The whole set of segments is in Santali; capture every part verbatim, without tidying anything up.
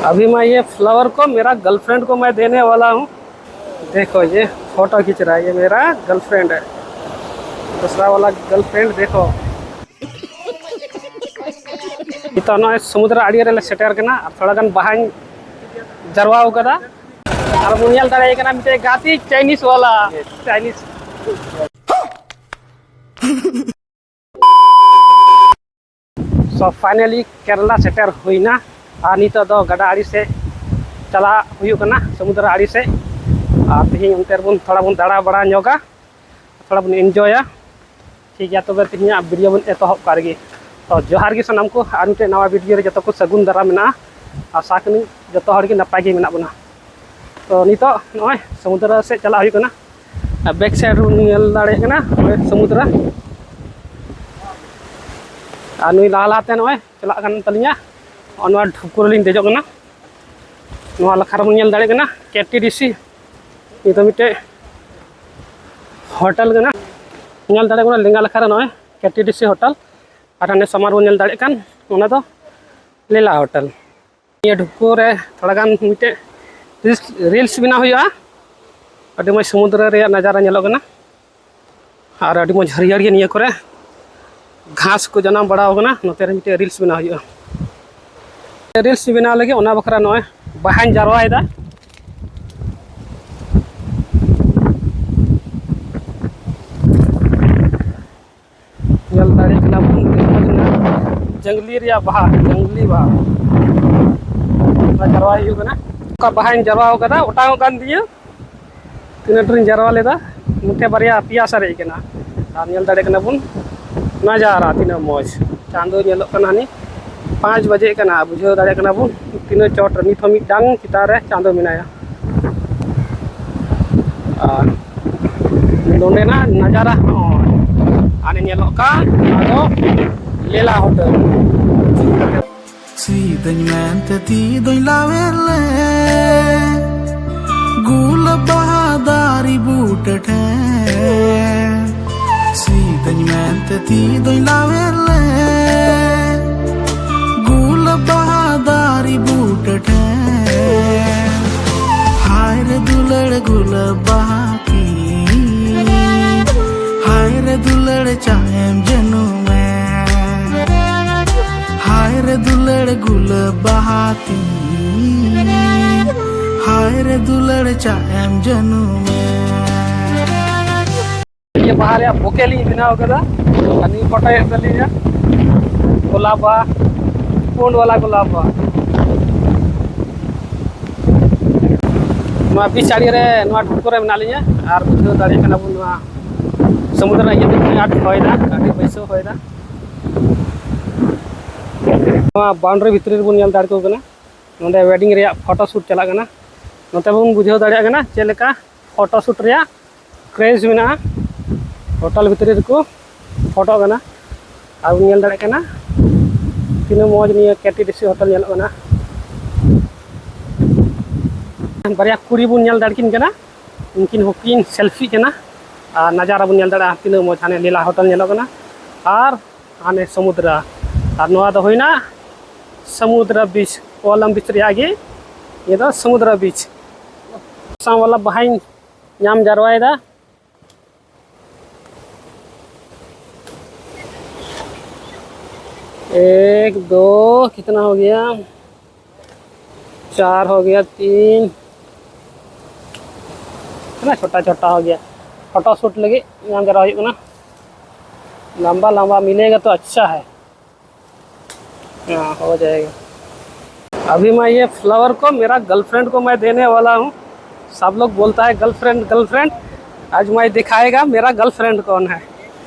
अभी मैं ये फ्लावर को मेरा गर्लफ्रेंड को मैं देने वाला हूँ। देखो, ये फोटो खींच रहा है, ये मेरा गर्लफ्रेंड है। दूसरा वाला गर्लफ्रेंड देखो। ᱱᱤᱛᱚᱜ ᱱᱚᱜᱼᱚᱭ ᱥᱚᱢᱩᱫᱨᱚ ᱟᱲᱮ ᱨᱮᱞᱮ ᱥᱮᱴᱮᱨ ᱠᱟᱱᱟ ᱟᱨ ᱛᱷᱚᱲᱟ ᱜᱟᱱ ᱵᱟᱦᱟᱧ ᱡᱟᱨᱣᱟ ᱟᱠᱟᱫᱟ᱾ ᱟᱨ ᱵᱚᱱ ᱧᱮᱞ ᱫᱟᱲᱮᱭᱟᱭ ᱠᱟᱱᱟ ᱢᱤᱫᱴᱮᱡ ᱜᱟᱛᱮ ᱪᱟᱭᱱᱤᱡᱽ ᱣᱟᱞᱟ, ᱪᱟᱭᱱᱤᱡᱽ᱾ So finally ᱠᱮᱨᱟᱞᱟ ᱥᱮᱴᱮᱨ ᱦᱩᱭᱱᱟ᱾ ᱟᱨ ᱱᱤᱛᱚᱜ ᱫᱚ ᱜᱟᱰᱟ ᱟᱲᱮ ᱥᱮᱫ ᱪᱟᱞᱟᱜ ᱦᱩᱭᱩᱜ ᱠᱟᱱᱟ, ᱥᱚᱢᱩᱫᱨᱚ ᱟᱲᱮ ᱥᱮᱫ᱾ ᱟᱨ ᱛᱮᱦᱮᱧ ᱚᱱᱛᱮ ᱨᱮᱵᱚᱱ ᱛᱷᱚᱲᱟ ᱵᱚᱱ ᱫᱟᱬᱟ ᱵᱟᱲᱟ ᱧᱚᱜᱟ, ᱛᱷᱚᱲᱟ ᱵᱚᱱ ᱮᱱᱡᱚᱭᱟ᱾ ᱴᱷᱤᱠ ᱜᱮᱭᱟ, ᱛᱚᱵᱮ ᱛᱮᱦᱮᱧᱟᱜ ᱵᱷᱤᱰᱤᱭᱳ ᱵᱚᱱ ᱮᱛᱚᱦᱚᱵ ᱠᱟᱜ ᱨᱮᱜᱮ᱾ ᱛᱚ ᱡᱚᱦᱟᱨ ᱜᱮ ᱥᱟᱱᱟᱢ ᱠᱚ, ᱟᱨ ᱢᱤᱫᱴᱮᱡ ᱱᱟᱣᱟ ᱵᱷᱤᱰᱤᱭᱳ ᱨᱮ ᱡᱚᱛᱚ ᱠᱚ ᱥᱟᱹᱜᱩᱱ ᱫᱟᱨᱟᱢ ᱢᱮᱱᱟᱜᱼᱟ᱾ ᱟᱥᱟ ᱠᱟᱹᱱᱟᱹᱧ ᱡᱚᱛᱚ ᱦᱚᱲ ᱜᱮ ᱱᱟᱯᱟᱭ ᱜᱮ ᱢᱮᱱᱟᱜ ᱵᱚᱱᱟ᱾ ᱛᱚ ᱱᱤᱛᱚᱜ ᱱᱚᱜᱼᱚᱭ ᱥᱚᱢᱩᱫᱨᱚ ᱥᱮᱫ ᱪᱟᱞᱟᱜ ᱦᱩᱭᱩᱜ ᱠᱟᱱᱟ᱾ ᱟᱨ ᱵᱮᱠ ᱥᱟᱭᱤᱰ ᱨᱮᱵᱚᱱ ᱧᱮᱞ ᱫᱟᱲᱮᱭᱟᱜ ᱠᱟᱱᱟ ᱱᱚᱜᱼᱚᱭ ᱥᱚᱢᱩᱫᱨᱚ᱾ ᱟᱨ ᱱᱩᱭ ᱞᱟᱦᱟ ᱞᱟᱦᱟᱛᱮ ᱱᱚᱜᱼᱚᱭ ᱪᱟᱞᱟᱜ ᱠᱟᱱ ᱛᱟᱹᱞᱤᱧᱟ᱾ ᱱᱚᱜᱼᱚ ᱱᱚᱣᱟ ᱰᱷᱩᱯᱠᱩ ᱨᱮᱞᱤᱧ ᱫᱮᱡᱚᱜ ᱠᱟᱱᱟ᱾ ᱱᱚᱣᱟ ᱞᱟᱠᱷᱟ ᱨᱮᱵᱚᱱ ᱧᱮᱞ ᱫᱟᱲᱮᱭᱟᱜ ᱠᱟᱱᱟ ᱠᱮ ᱴᱤ ᱰᱤ ᱥᱤ᱾ ᱱᱤᱭᱟᱹ ᱫᱚ ᱢᱤᱫᱴᱮᱡ ᱦᱳᱴᱮᱞ ᱠᱟᱱᱟ᱾ ᱧᱮᱞ ᱫᱟᱲᱮᱭᱟᱜ ᱠᱟᱱᱟ ᱞᱮᱸᱜᱟ ᱞᱟᱠᱷᱟ ᱨᱮ ᱱᱚᱜᱼᱚᱭ ᱠᱮ ᱴᱤ ᱰᱤ ᱥᱤ ᱦᱳᱴᱮᱞ᱾ ᱟᱨ ᱦᱟᱱᱮ ᱥᱟᱢᱟᱝ ᱨᱮᱵᱚᱱ ᱧᱮᱞ ᱫᱟᱲᱮᱭᱟᱜ ᱠᱟᱱ, ᱚᱱᱟ ᱫᱚ ᱞᱤᱞᱟ ᱦᱳᱴᱮᱞ᱾ ᱱᱤᱭᱟᱹ ᱰᱷᱩᱯᱠᱩ ᱨᱮ ᱛᱷᱚᱲᱟ ᱜᱟᱱ ᱢᱤᱫᱴᱮᱡ ᱨᱤᱞᱥ, ᱨᱤᱞᱥ ᱵᱮᱱᱟᱣ ᱦᱩᱭᱩᱜᱼᱟ᱾ ᱟᱹᱰᱤ ᱢᱚᱡᱽ ᱥᱚᱢᱩᱫᱨᱚ ᱨᱮᱭᱟᱜ ᱱᱟᱡᱟᱨᱟ ᱧᱮᱞᱚᱜ ᱠᱟᱱᱟ᱾ ᱟᱨ ᱟᱹᱰᱤ ᱢᱚᱡᱽ ᱦᱟᱹᱨᱭᱟᱹᱲ ᱜᱮ ᱱᱤᱭᱟᱹ ᱠᱚᱨᱮ ᱜᱷᱟᱥ ᱠᱚ ᱡᱟᱱᱟᱢ ᱵᱟᱲᱟᱣ ᱠᱟᱱᱟ᱾ ᱱᱚᱛᱮ ᱨᱮ ᱢᱤᱫᱴᱮᱡ ᱨᱤᱞᱥ ᱵᱮᱱᱟᱣ ᱦᱩᱭᱩᱜᱼᱟ᱾ ᱨᱤᱞᱥ ᱵᱮᱱᱟᱣ ᱞᱟᱹᱜᱤᱫ ᱚᱱᱟ ᱵᱟᱠᱷᱨᱟ ᱱᱚᱜᱼᱚᱭ ᱵᱟᱦᱟᱧ ᱡᱟᱨᱣᱟᱭᱮᱫᱟ᱾ ᱧᱮᱞ ᱫᱟᱲᱮᱭᱟᱜ ᱠᱟᱱᱟ ᱵᱚᱱ, ᱡᱟᱝᱞᱤ ᱨᱮᱭᱟᱜ ᱵᱟᱦᱟ, ᱡᱟᱝᱞᱤ ᱵᱟᱦᱟ᱾ ᱚᱱᱟ ᱡᱟᱨᱣᱟᱭ ᱦᱩᱭᱩᱜ ᱠᱟᱱᱟ᱾ ᱚᱠᱟ ᱵᱟᱦᱟᱧ ᱡᱟᱨᱣᱟ ᱟᱠᱟᱫᱟ, ᱚᱴᱟᱝᱚᱜ ᱠᱟᱱ ᱛᱤᱧᱟᱹ᱾ ᱛᱤᱱᱟᱹᱜ ᱰᱷᱮᱨᱤᱧ ᱡᱟᱨᱣᱟ ᱞᱮᱫᱟ, ᱢᱤᱫᱴᱮᱱ ᱵᱟᱨᱭᱟ ᱯᱮᱭᱟ ᱥᱟᱨᱮᱡ ᱠᱟᱱᱟ᱾ ᱟᱨ ᱧᱮᱞ ᱫᱟᱲᱮᱭᱟᱜ ᱠᱟᱱᱟ ᱵᱚᱱ ᱱᱟᱡᱟᱨᱟ ᱛᱤᱱᱟᱹᱜ ᱢᱚᱡᱽ᱾ ᱪᱟᱸᱫᱚ ᱧᱮᱞᱚᱜ ᱠᱟᱱᱟ, ᱦᱟᱹᱱᱤ ᱯᱟᱸᱪ ᱵᱟᱡᱮ ᱠᱟᱱᱟ᱾ ᱵᱩᱡᱷᱟᱹᱣ ᱫᱟᱲᱮᱭᱟᱜ ᱠᱟᱱᱟ ᱵᱚᱱ ᱛᱤᱱᱟᱹᱜ ᱪᱚᱴ ᱨᱮ, ᱱᱤᱛ ᱦᱚᱸ ᱢᱤᱫᱴᱟᱝ ᱪᱮᱛᱟᱱ ᱨᱮ ᱪᱟᱸᱫᱚ ᱢᱮᱱᱟᱭᱟ᱾ ᱟᱨ ᱱᱚᱸᱰᱮᱱᱟᱜ ᱱᱟᱡᱟᱨᱟ ᱦᱚᱸᱜᱼᱚᱭ ᱦᱟᱱᱮ ᱧᱮᱞᱚᱜ ᱠᱟᱱ, ᱚᱱᱟ ᱫᱚ ᱞᱮᱞᱟ ᱦᱳᱴᱮᱞ᱾ ᱥᱤᱫᱟᱹᱧ ᱢᱮᱱᱛᱮ ᱛᱤ ᱫᱚᱧ ᱞᱟᱣᱮᱨ ᱞᱮ, ᱜᱩᱞᱟᱹᱵ ᱵᱟᱦᱟ ᱫᱟᱨᱮ ᱵᱩᱴᱟᱹ ᱴᱷᱮᱱ᱾ ᱥᱤᱫᱟᱹᱧ ᱢᱮᱱᱛᱮ ᱛᱤ ᱫᱚᱧ ᱞᱟᱣᱮᱨ ᱞᱮ, ᱜᱩᱞᱟᱹᱵ ᱵᱟᱦᱟ ᱫᱟᱨᱮ ᱵᱩᱴᱟᱹ ᱴᱷᱮᱱ᱾ ᱵᱟᱦᱟ ᱛᱤᱧ ᱦᱟᱭ ᱨᱮ ᱫᱩᱞᱟᱹᱲ ᱪᱟᱜ ᱮᱢ ᱡᱟᱹᱱᱩᱢ ᱮ᱾ ᱱᱤᱭᱟᱹ ᱵᱟᱦᱟ ᱨᱮᱭᱟᱜ ᱵᱚᱠᱮ ᱞᱤᱧ ᱵᱮᱱᱟᱣ ᱠᱟᱫᱟ᱾ ᱟᱨ ᱱᱤᱭᱟᱹ ᱯᱷᱳᱴᱳᱭᱮᱫ ᱛᱟᱹᱞᱤᱧᱟ ᱜᱳᱞᱟᱯ ᱵᱟᱦᱟ, ᱯᱩᱸᱰ ᱵᱟᱞᱟ ᱜᱳᱞᱟᱯ ᱵᱟᱦᱟ᱾ ᱱᱚᱣᱟ ᱵᱤᱪ ᱟᱲᱮ ᱨᱮ, ᱱᱚᱣᱟ ᱰᱷᱩᱯᱠᱚ ᱨᱮ ᱢᱮᱱᱟᱜ ᱞᱤᱧᱟ᱾ ᱟᱨ ᱵᱩᱡᱷᱟᱹᱣ ᱫᱟᱲᱮᱭᱟᱜ ᱠᱟᱱᱟ ᱵᱚᱱ, ᱱᱚᱣᱟ ᱥᱚᱢᱩᱫᱨᱚ ᱨᱮᱱᱟᱜ ᱤᱭᱟᱹ ᱛᱮ ᱛᱤᱱᱟᱹᱜ ᱟᱸᱴ ᱦᱚᱭ ᱫᱟ, ᱟᱹᱰᱤ ᱵᱟᱹᱭᱥᱟᱹᱣ ᱦᱚᱭ ᱫᱟ᱾ ᱱᱚᱣᱟ ᱵᱟᱣᱩᱱᱰᱟᱨᱤ ᱵᱷᱤᱛᱨᱤ ᱨᱮᱵᱚᱱ ᱧᱮᱞ ᱫᱟᱲᱮ ᱠᱚ ᱠᱟᱱᱟ, ᱱᱚᱰᱮ ᱣᱮᱰᱤᱝ ᱨᱮᱭᱟᱜ ᱯᱷᱳᱴᱳ ᱥᱩᱴ ᱪᱟᱞᱟᱜ ᱠᱟᱱᱟ᱾ ᱱᱚᱛᱮ ᱵᱚᱱ ᱵᱩᱡᱷᱟᱹᱣ ᱫᱟᱲᱮᱭᱟᱜ ᱠᱟᱱᱟ ᱪᱮᱫ ᱞᱮᱠᱟ ᱯᱷᱳᱴᱳ ᱥᱩᱴ ᱨᱮᱭᱟᱜ ᱠᱨᱮᱡᱽ ᱢᱮᱱᱟᱜᱼᱟ᱾ ᱦᱳᱴᱮᱞ ᱵᱷᱤᱛᱨᱤ ᱨᱮᱠᱚ ᱯᱷᱳᱴᱳᱜ ᱠᱟᱱᱟ᱾ ᱟᱨ ᱵᱚᱱ ᱧᱮᱞ ᱫᱟᱲᱮᱭᱟᱜ ᱠᱟᱱᱟ ᱛᱤᱱᱟᱹᱜ ᱢᱚᱡᱽ ᱱᱤᱭᱟᱹ ᱠᱮ ᱴᱤ ᱰᱤ ᱥᱤ ᱦᱳᱴᱮᱞ ᱧᱮᱞᱚᱜ ᱠᱟᱱᱟ᱾ ᱵᱟᱨᱭᱟ ᱠᱩᱲᱤ ᱵᱚᱱ ᱧᱮᱞ ᱫᱟᱲᱮ ᱠᱤᱱ ᱠᱟᱱᱟ, ᱩᱱᱠᱤᱱ ᱦᱚᱸᱠᱤᱱ ᱥᱮᱞᱯᱷᱤᱜ ᱠᱟᱱᱟ᱾ ᱟᱨ ᱱᱟᱡᱟᱨᱟ ᱵᱚᱱ ᱧᱮᱞ ᱫᱟᱲᱮᱭᱟᱜᱼᱟ ᱛᱤᱱᱟᱹᱜ ᱢᱚᱡᱽ, ᱦᱟᱱᱮ ᱞᱤᱞᱟ ᱦᱳᱴᱮᱞ ᱧᱮᱞᱚᱜ ᱠᱟᱱᱟ ᱟᱨ ᱦᱟᱱᱮ ᱥᱚᱢᱩᱫᱨᱟ᱾ ᱟᱨ ᱱᱚᱣᱟ ᱫᱚ ᱦᱩᱭᱱᱟ ᱥᱚᱢᱩᱫᱨᱟ ᱵᱤᱪ, ᱠᱚᱞᱟᱢ ᱵᱤᱪ ᱨᱮᱭᱟᱜ ᱜᱮ ᱱᱤᱭᱟᱹ ᱫᱚ ᱥᱚᱢᱩᱫᱨᱟ ᱵᱤᱪ᱾ ᱥᱟᱶ ᱵᱟᱞᱟ ᱵᱟᱦᱟᱧ ᱧᱟᱢ ᱡᱟᱨᱣᱟᱭᱮᱫᱟ᱾ एक दो कितना हो गया? चार हो गया, तीन है ना, छोटा छोटा हो गया। फोटो शूट लगे यहाँ करा हुई ना, लंबा लंबा मिलेगा तो अच्छा है। हाँ, हो जाएगा। अभी मैं ये फ्लावर को मेरा गर्लफ्रेंड को मैं देने वाला हूँ। सब लोग बोलता है गर्लफ्रेंड गर्लफ्रेंड, आज मैं दिखाएगा मेरा गर्लफ्रेंड कौन है।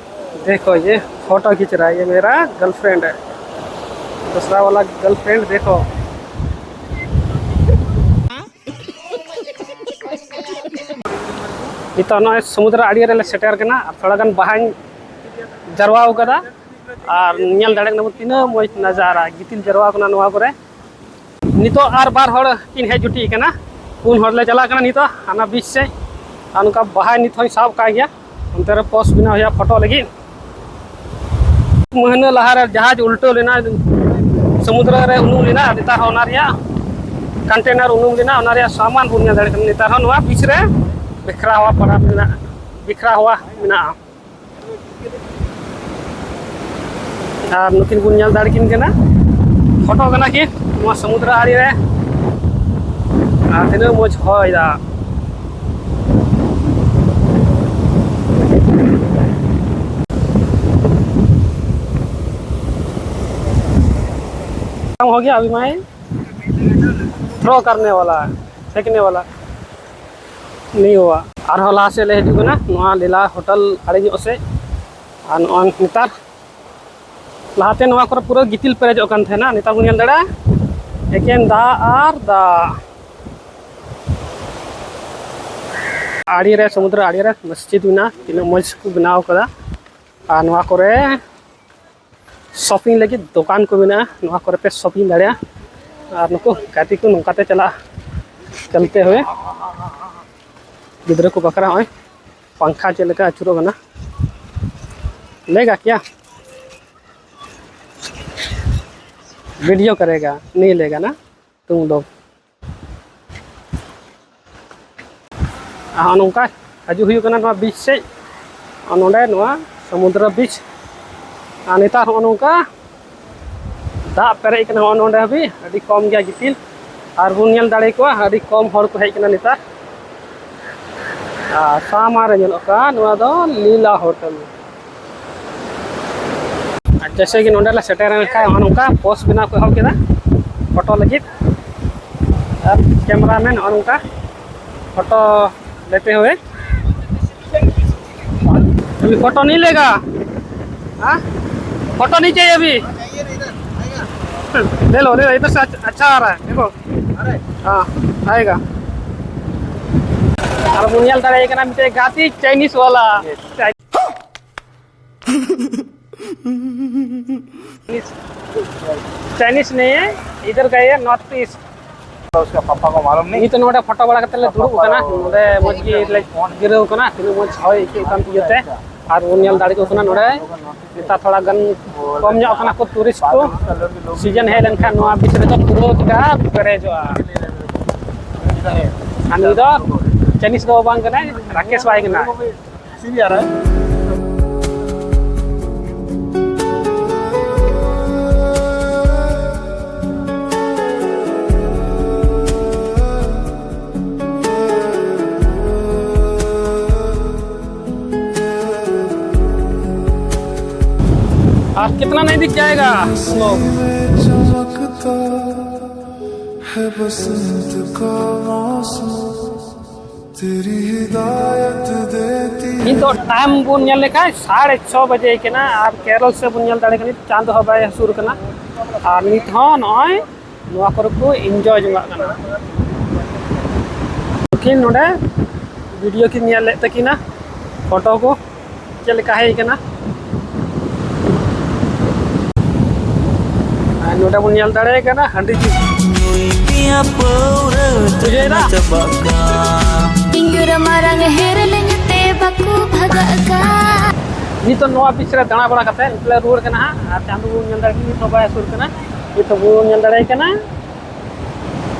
देखो, ये फोटो खींच रहा है, ये मेरा गर्लफ्रेंड है। दूसरा वाला गर्लफ्रेंड देखो। ᱱᱤᱛᱚᱜ ᱱᱚᱜᱼᱚᱭ ᱥᱚᱢᱩᱫᱨᱚ ᱟᱲᱮ ᱨᱮᱞᱮ ᱥᱮᱴᱮᱨ ᱠᱟᱱᱟ ᱟᱨ ᱛᱷᱚᱲᱟ ᱜᱟᱱ ᱵᱟᱦᱟᱧ ᱡᱟᱨᱣᱟ ᱟᱠᱟᱫᱟ᱾ ᱟᱨ ᱧᱮᱞ ᱫᱟᱲᱮᱭᱟᱜ ᱠᱟᱱᱟ ᱵᱚᱱ ᱛᱤᱱᱟᱹᱜ ᱢᱚᱡᱽ ᱱᱟᱡᱟᱨᱟ, ᱜᱤᱛᱤᱞ ᱡᱟᱨᱣᱟ ᱠᱟᱱᱟ ᱱᱚᱣᱟ ᱠᱚᱨᱮ᱾ ᱱᱤᱛᱚᱜ ᱟᱨ ᱵᱟᱨ ᱦᱚᱲ ᱠᱤᱱ ᱦᱮᱡ ᱡᱩᱴᱤ ᱠᱟᱱᱟ, ᱯᱩᱱ ᱦᱚᱲ ᱞᱮ ᱪᱟᱞᱟᱜ ᱠᱟᱱᱟ ᱱᱤᱛᱚᱜ ᱦᱟᱱᱟ ᱵᱤᱪ ᱥᱮᱫ᱾ ᱟᱨ ᱱᱚᱝᱠᱟ ᱵᱟᱦᱟ ᱱᱤᱛ ᱦᱚᱸᱧ ᱥᱟᱵ ᱠᱟᱜ ᱜᱮᱭᱟ, ᱚᱱᱛᱮ ᱨᱮ ᱯᱳᱥᱴ ᱵᱮᱱᱟᱣ ᱦᱩᱭᱩᱜᱼᱟ ᱯᱷᱳᱴᱳ ᱞᱟᱹᱜᱤᱫ᱾ ᱢᱟᱹᱦᱱᱟᱹ ᱞᱟᱦᱟᱨᱮ ᱡᱟᱦᱟᱡᱽ ᱩᱞᱴᱟᱹᱣ ᱞᱮᱱᱟ, ᱥᱚᱢᱩᱫᱨᱚ ᱨᱮ ᱩᱱᱩᱢ ᱞᱮᱱᱟ, ᱟᱨ ᱱᱮᱛᱟᱨ ᱦᱚᱸ ᱚᱱᱟ ᱨᱮᱭᱟᱜ ᱠᱚᱱᱴᱮᱱᱟᱨ ᱩᱱᱩᱢ ᱞᱮᱱᱟ, ᱚᱱᱟ ᱨᱮᱭᱟᱜ ᱥᱟᱢᱟᱱ ᱵᱚᱱ ᱧᱮᱞ ᱫᱟᱲᱮᱭᱟᱜ ᱠᱟᱱᱟ᱾ ᱱᱮᱛᱟᱨ ᱦᱚᱸ ᱱᱚᱣᱟ ᱵᱤᱪ ᱨᱮ ᱵᱤᱠᱷᱨᱟ ᱦᱩᱣᱟ ᱯᱟᱲᱟ ᱢᱮᱱᱟᱜᱼᱟ, ᱵᱤᱠᱷᱨᱟ ᱦᱩᱣᱟ ᱢᱮᱱᱟᱜᱼᱟ᱾ ᱟᱨ ᱱᱩᱠᱤᱱ ᱵᱚᱱ ᱧᱮᱞ ᱫᱟᱲᱮ ᱠᱤᱱ ᱠᱟᱱᱟ, ᱯᱷᱳᱴᱳ ᱠᱟᱱᱟ ᱠᱤ ᱱᱚᱣᱟ ᱥᱚᱢᱩᱫᱨᱚ ᱟᱲᱮ ᱨᱮ, ᱟᱨ ᱛᱤᱱᱟᱹᱜ ᱢᱚᱡᱽ ᱦᱚᱭ ᱫᱟ᱾ हो गया अभी मैं थ्रो करने वाला, फेंकने वाला नहीं हुआ। ᱟᱨᱦᱚᱸ ᱞᱟᱦᱟ ᱥᱮᱫ ᱞᱮ ᱦᱤᱡᱩᱜ ᱠᱟᱱᱟ, ᱱᱚᱣᱟ ᱞᱤᱞᱟ ᱦᱳᱴᱮᱞ ᱟᱲᱮ ᱧᱚᱜ ᱥᱮᱫ᱾ ᱟᱨ ᱱᱚᱜᱼᱚᱭ ᱱᱮᱛᱟᱨ, ᱞᱟᱦᱟᱛᱮ ᱱᱚᱣᱟ ᱠᱚᱨᱮ ᱯᱩᱨᱟᱹ ᱜᱤᱛᱤᱞ ᱯᱮᱨᱮᱡᱚᱜ ᱠᱟᱱ ᱛᱟᱦᱮᱱᱟ, ᱱᱮᱛᱟᱨ ᱵᱚᱱ ᱧᱮᱞ ᱫᱟᱲᱮᱭᱟᱜᱼᱟ ᱮᱠᱮᱱ ᱫᱟᱜ ᱟᱨ ᱫᱟᱜ᱾ ᱟᱲᱮ ᱨᱮ, ᱥᱚᱢᱩᱫᱨᱚ ᱟᱲᱮ ᱨᱮ ᱢᱚᱥᱡᱤᱫ ᱢᱮᱱᱟᱜᱼᱟ, ᱛᱤᱱᱟᱹᱜ ᱢᱚᱡᱽ ᱠᱚ ᱵᱮᱱᱟᱣ ᱠᱟᱫᱟ᱾ ᱟᱨ ᱱᱚᱣᱟ ᱠᱚᱨᱮ ᱥᱚᱯᱤᱝ ᱞᱟᱹᱜᱤᱫ ᱫᱚᱠᱟᱱ ᱠᱚ ᱢᱮᱱᱟᱜᱼᱟ, ᱱᱚᱣᱟ ᱠᱚᱨᱮ ᱯᱮ ᱥᱚᱯᱤᱝ ᱫᱟᱲᱮᱭᱟᱜᱼᱟ᱾ ᱟᱨ ᱱᱩᱠᱩ ᱜᱟᱛᱮ ᱠᱚ ᱱᱚᱝᱠᱟ ᱛᱮ ᱪᱟᱞᱟᱜ, ᱪᱚᱞᱛᱮ ᱦᱩᱭ ᱜᱤᱫᱽᱨᱟᱹ ᱠᱚ ᱵᱟᱠᱷᱨᱟ ᱱᱚᱜᱼᱚᱭ ᱯᱟᱝᱠᱷᱟ ᱪᱮᱫ ᱞᱮᱠᱟ ᱟᱹᱪᱩᱨᱚᱜ ᱠᱟᱱᱟ᱾ ᱞᱮᱜᱟ ᱠᱮᱭᱟ, ᱵᱷᱤᱰᱤᱭᱳ ᱠᱟᱨᱮᱜᱟ, ᱱᱤᱭᱟᱹ ᱞᱮᱜᱟ ᱱᱟ ᱛᱩᱢ ᱞᱳᱜ᱾ ᱟᱨ ᱦᱚᱸᱜᱼᱚ ᱱᱚᱝᱠᱟ ᱦᱤᱡᱩᱜ ᱦᱩᱭᱩᱜ ᱠᱟᱱᱟ ᱱᱚᱣᱟ ᱵᱤᱪ ᱥᱮᱫ, ᱟᱨ ᱱᱚᱰᱮ ᱱᱚᱣᱟ ᱥᱚᱢᱩᱫᱨᱚ ᱵᱤᱪ᱾ ᱟᱨ ᱱᱮᱛᱟᱨ ᱦᱚᱸᱜᱼᱚ ᱱᱚᱝᱠᱟ ᱫᱟᱜ ᱯᱮᱨᱮᱡ ᱠᱟᱱᱟ ᱦᱚᱸᱜᱼᱚ ᱱᱚᱰᱮ ᱦᱟᱹᱵᱤᱡ, ᱟᱹᱰᱤ ᱠᱚᱢ ᱜᱮᱭᱟ ᱜᱤᱛᱤᱞ᱾ ᱟᱨ ᱵᱚᱱ ᱧᱮᱞ ᱫᱟᱲᱮ ᱠᱚᱣᱟ ᱟᱹᱰᱤ ᱠᱚᱢ ᱦᱚᱲ ᱠᱚ ᱦᱮᱡ ᱠᱟᱱᱟ ᱱᱮᱛᱟᱨ᱾ ᱟᱨ ᱥᱟᱢᱟᱝ ᱨᱮ ᱧᱮᱞᱚᱜ ᱠᱟᱱ ᱱᱚᱣᱟ ᱫᱚ ᱞᱤᱞᱟ ᱦᱳᱴᱮᱞ᱾ ᱟᱨ ᱡᱮᱭᱥᱮ ᱜᱮ ᱱᱚᱰᱮ ᱞᱮ ᱥᱮᱴᱮᱨ ᱮᱱ ᱠᱷᱟᱱ ᱦᱚᱸᱜᱼᱚ ᱱᱚᱝᱠᱟ ᱯᱳᱥ ᱵᱮᱱᱟᱣ ᱠᱚ ᱮᱦᱚᱵ ᱠᱮᱫᱟ ᱯᱷᱳᱴᱳ ᱞᱟᱹᱜᱤᱫ᱾ ᱟᱨ ᱠᱮᱢᱨᱟᱢᱮᱱ ᱦᱚᱸᱜᱼᱚ ᱱᱚᱝᱠᱟ ᱯᱷᱳᱴᱳ ᱞᱮᱛᱮ ᱦᱩᱭ, ᱟᱵᱷᱤ ᱯᱷᱳᱴᱳ ᱱᱤ ᱞᱮᱜᱟ, ᱦᱮᱸ? ᱯᱷᱳᱴᱳ ᱱᱤ ᱪᱟᱦᱤᱭᱮ ᱟᱵᱷᱤ। ले लो, ले लो, इधर से अच्छा, अच्छा आ रहा है, देखो। हाँ, आएगा। ᱟᱨ ᱵᱚᱱ ᱧᱮᱞ ᱫᱟᱲᱮᱭᱟᱭ ᱠᱟᱱᱟ ᱢᱤᱫᱴᱮᱡ ᱜᱟᱛᱮ ᱪᱟᱭᱱᱤᱡᱽ ᱵᱟᱞᱟ। चाइनीज नहीं है, इधर का ये नॉर्थ ईस्ट। उसका पापा को मालूम नहीं। ᱱᱤᱛ ᱱᱚᱰᱮ ᱯᱷᱳᱴᱳ ᱵᱟᱲᱟ ᱠᱟᱛᱮ ᱞᱮ ᱫᱩᱲᱩᱵ ᱟᱠᱟᱱᱟ, ᱱᱚᱰᱮ ᱢᱚᱡᱽ ᱜᱮ ᱞᱮ ᱡᱤᱨᱟᱹᱣ ᱟᱠᱟᱱᱟ, ᱛᱤᱱᱟᱹᱜ ᱢᱚᱡᱽ ᱦᱚᱭ ᱟᱹᱭᱠᱟᱹᱜ ᱠᱟᱱ ᱤᱭᱟᱹᱛᱮ᱾ ᱟᱨ ᱵᱚᱱ ᱧᱮᱞ ᱫᱟᱲᱮ ᱠᱚ ᱠᱟᱱᱟ ᱱᱚᱰᱮ ᱱᱮᱛᱟᱨ ᱛᱷᱚᱲᱟ ᱜᱟᱱ ᱠᱚᱢ ᱧᱚᱜ ᱠᱟᱱᱟ ᱠᱚ ᱴᱩᱨᱤᱥᱴ ᱠᱚ᱾ ᱥᱤᱡᱮᱱ ᱦᱮᱡ ᱞᱮᱱᱠᱷᱟᱱ ᱱᱚᱣᱟ ᱵᱤᱪ ᱨᱮᱫᱚ ᱯᱩᱨᱟᱹ ᱴᱟᱠᱟ ᱯᱮᱨᱮᱡᱚᱜᱼᱟ᱾ ᱟᱨ ᱱᱩᱭ ᱫᱚ ᱪᱟᱭᱱᱤᱡᱽ ᱫᱚ ᱵᱟᱝ ᱠᱟᱱᱟᱭ, ᱨᱟᱠᱮᱥ ᱵᱷᱟᱭ ᱠᱟᱱᱟᱭ᱾ कितना नजदीक जाएगा? चमकता है बसंत का मौसम, तेरी हिदायत देती ᱱᱤᱛᱚᱜ ᱴᱟᱭᱤᱢ ᱵᱚᱱ ᱧᱮᱞ ᱞᱮᱠᱷᱟᱱ ᱥᱟᱲᱮ ᱪᱷᱚ ᱵᱟᱡᱮ ᱠᱟᱱᱟ ᱟᱨ ᱠᱮᱨᱚᱞ ᱥᱮᱫ ᱵᱚᱱ ᱧᱮᱞ ᱫᱟᱲᱮᱭᱟᱜ ᱠᱟᱱᱟ ᱪᱟᱸᱫᱚ ᱦᱚᱸ ᱵᱟᱭ ᱦᱟᱹᱥᱩᱨ ᱠᱟᱱᱟ᱾ ᱟᱨ ᱱᱤᱛ ᱦᱚᱸ ᱱᱚᱜᱼᱚᱭ ᱱᱚᱣᱟ ᱠᱚᱨᱮ ᱠᱚ ᱤᱱᱡᱚᱭ ᱡᱚᱝᱟᱜ ᱠᱟᱱᱟ᱾ ᱱᱩᱠᱤᱱ ᱱᱚᱰᱮ ᱵᱷᱤᱰᱤᱭᱳ ᱠᱤᱱ ᱧᱮᱞ ᱞᱮᱫ ᱛᱟᱹᱠᱤᱱᱟ, ᱯᱷᱳᱴᱳ ᱠᱚ ᱪᱮᱫ ᱞᱮᱠᱟ ᱦᱮᱡ ᱠᱟᱱᱟ᱾ ᱟᱨ ᱱᱚᱰᱮ ᱵᱚᱱ ᱧᱮᱞ ᱫᱟᱲᱮᱭᱟᱜ ᱠᱟᱱᱟ ᱦᱟᱺᱰᱤ ᱡᱤᱞ᱾ ᱯᱮᱭᱟ ᱯᱟᱹᱣᱨᱟᱹ ᱵᱩᱡᱷᱟᱹᱣᱮᱱᱟ? ᱪᱟᱵᱟᱜ ᱠᱟᱱ ᱤᱧ ᱨᱮ ᱢᱟᱨᱟᱝ ᱦᱮᱨ ᱞᱤᱧ ᱛᱮ ᱵᱟᱠᱚ ᱵᱷᱟᱜᱟᱜ ᱠᱟᱱ᱾ ᱱᱤᱛᱚᱜ ᱱᱚᱣᱟ ᱵᱤᱪ ᱨᱮ ᱫᱟᱬᱟ ᱵᱟᱲᱟ ᱠᱟᱛᱮ ᱱᱤᱛᱚᱜ ᱞᱮ ᱨᱩᱣᱟᱹᱲ ᱠᱟᱱᱟ ᱦᱟᱸᱜ᱾ ᱟᱨ ᱪᱟᱸᱫᱚ ᱵᱚᱱ ᱧᱮᱞ ᱫᱟᱲᱮᱭᱟᱜ ᱠᱟᱱᱟ, ᱱᱤᱛᱚᱜ ᱵᱟᱭ ᱦᱟᱹᱥᱩᱨ ᱠᱟᱱᱟ᱾ ᱱᱤᱛᱚᱜ ᱵᱚᱱ ᱧᱮᱞ ᱫᱟᱲᱮᱭᱟᱜ ᱠᱟᱱᱟ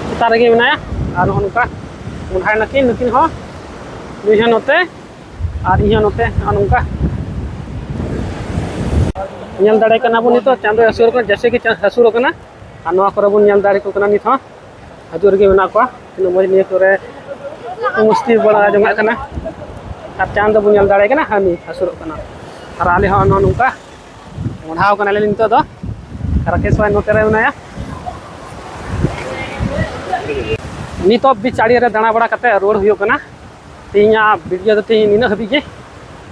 ᱪᱮᱛᱟᱱ ᱨᱮᱜᱮ ᱢᱮᱱᱟᱭᱟ᱾ ᱟᱨ ᱱᱚᱜᱼᱚ ᱱᱚᱝᱠᱟ ᱢᱚᱦᱰᱟᱭ ᱱᱟᱹᱠᱤᱱ ᱱᱩᱠᱤᱱ ᱦᱚᱸ, ᱱᱩᱭ ᱦᱚᱸ ᱱᱚᱛᱮ ᱟᱨ ᱤᱧ ᱦᱚᱸ ᱱᱚᱛᱮ᱾ ᱱᱚᱜᱼᱚ ᱱᱚᱝᱠᱟ ᱧᱮᱞ ᱫᱟᱲᱮ ᱠᱟᱱᱟ ᱵᱚᱱ ᱱᱤᱛᱚᱜ ᱪᱟᱸᱫᱚᱭ ᱦᱟᱹᱥᱩᱨ ᱠᱟᱱᱟ, ᱡᱮᱭᱥᱮ ᱠᱤ ᱪᱟᱸᱫᱚ ᱦᱟᱹᱥᱩᱨᱚᱜ ᱠᱟᱱᱟ᱾ ᱟᱨ ᱱᱚᱣᱟ ᱠᱚᱨᱮ ᱵᱚᱱ ᱧᱮᱞ ᱫᱟᱲᱮ ᱠᱚ ᱠᱟᱱᱟ ᱱᱤᱛ ᱦᱚᱸ᱾ ᱦᱟᱹᱡᱩᱜ ᱨᱮᱜᱮ ᱢᱮᱱᱟᱜ ᱠᱚᱣᱟ᱾ ᱛᱤᱱᱟᱹᱜ ᱢᱚᱡᱽ ᱱᱤᱭᱟᱹ ᱠᱚᱨᱮ ᱢᱚᱥᱛᱤ ᱵᱟᱲᱟ ᱡᱚᱝᱟᱜ ᱠᱟᱱᱟ᱾ ᱟᱨ ᱪᱟᱸᱫᱚ ᱵᱚᱱ ᱧᱮᱞ ᱫᱟᱲᱮ ᱠᱟᱱᱟ, ᱦᱟᱹᱱᱤ ᱦᱟᱹᱥᱩᱨᱚᱜ ᱠᱟᱱᱟ᱾ ᱟᱨ ᱟᱞᱮ ᱦᱚᱸ ᱱᱚᱜᱼᱚ ᱱᱚᱝᱠᱟ ᱢᱚᱰᱷᱟᱣ ᱠᱟᱱᱟᱞᱮ ᱱᱤᱛᱚᱜ ᱫᱚ᱾ ᱨᱟᱠᱮᱥ ᱵᱷᱟᱭ ᱱᱚᱛᱮ ᱨᱮ ᱢᱮᱱᱟᱭᱟ᱾ ᱱᱤᱛᱚᱜ ᱵᱤᱪ ᱟᱲᱮ ᱨᱮ ᱫᱟᱬᱟ ᱵᱟᱲᱟ ᱠᱟᱛᱮ ᱨᱩᱣᱟᱹᱲ ᱦᱩᱭᱩᱜ ᱠᱟᱱᱟ᱾ ᱛᱮᱦᱮᱧᱟᱜ ᱵᱷᱤᱰᱤᱭᱳ ᱫᱚ ᱛᱮᱦᱮᱧ ᱱᱤᱱᱟᱹᱜ ᱦᱟᱹᱵᱤᱡ ᱜᱮ᱾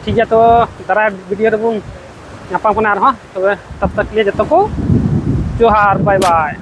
ᱴᱷᱤᱠ ᱜᱮᱭᱟ, ᱛᱚ ᱫᱟᱨᱟᱭ ᱵᱷᱤᱰᱤᱭᱳ ᱨᱮᱵᱚᱱ ᱧᱟᱯᱟᱢ ᱠᱟᱱᱟ ᱟᱨᱦᱚᱸ᱾ ᱛᱚᱵᱮ ᱛᱟᱵ ᱛᱟᱠ ᱞᱤᱭᱮ ᱡᱚᱛᱚ ᱠᱚ ᱡᱚᱦᱟᱨ, ᱵᱟᱭ ᱵᱟᱭ᱾